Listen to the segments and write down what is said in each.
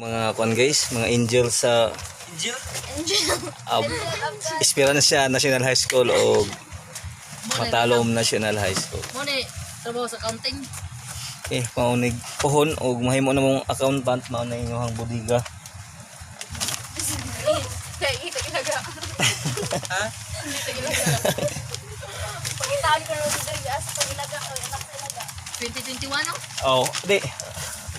Mga kuan guys, mga angel sa Angel? Esperanza National High School o Matalom National High School. Mo ni trabaho sa accounting. Eh, maunig pohon og mahimo na mong accountant, mao na inyong bodega. Kaya kita gilaga. Ha? Kita gilaga. Pangitaan ko na sa diri as pangilaga ko anak sa ilaga. 2021 no? Oh, di.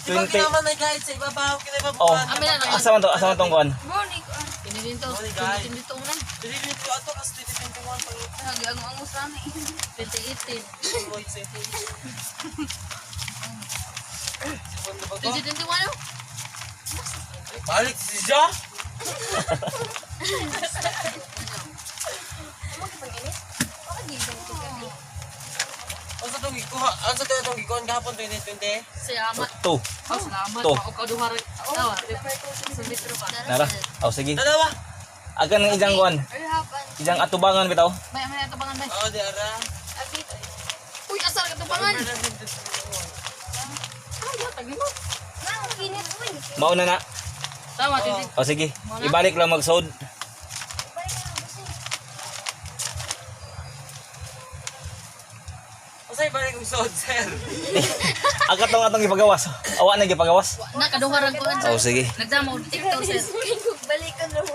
Di ba 20. kinaman na guide sa ibabaw, Oh, kinaibabaw. Amin na lang. asa man to? Asa man tong kuan? Mo ni ko. 2022. Mo ni guide. 2022 man. 2022 ato kasi 2021 pang Lagi ang ang usani. 2018. Segundo ba to? 2021 no? Balik si Ja! Mo ki panginit. Ako di ko kami. Asa tong gikuha? Asa to tong gikuha gahapon 2020? Salamat. To. Oh, salamat. To. Ako kaduha ra. Tawa. Sa metro pa. Nara. Oh, sige. Dalawa! Agan ng ijang kuan. Ay hapan. Ijang atubangan bitaw. May atubangan bay. Oo, di ara. Abi. Uy, asa ra katubangan? Ay, yatag nimo. Na ang kinit uy. Mao na na. Tama, 20. Oh, sige. Ibalik lang magsood. Balik na gusto. Usay balik og sod, sir. Agad tong atong gipagawas. Awa na gipagawas. Na kaduha ra kuan. Oh, sige. Nagdamo og TikTok, sir. Balikan na mo.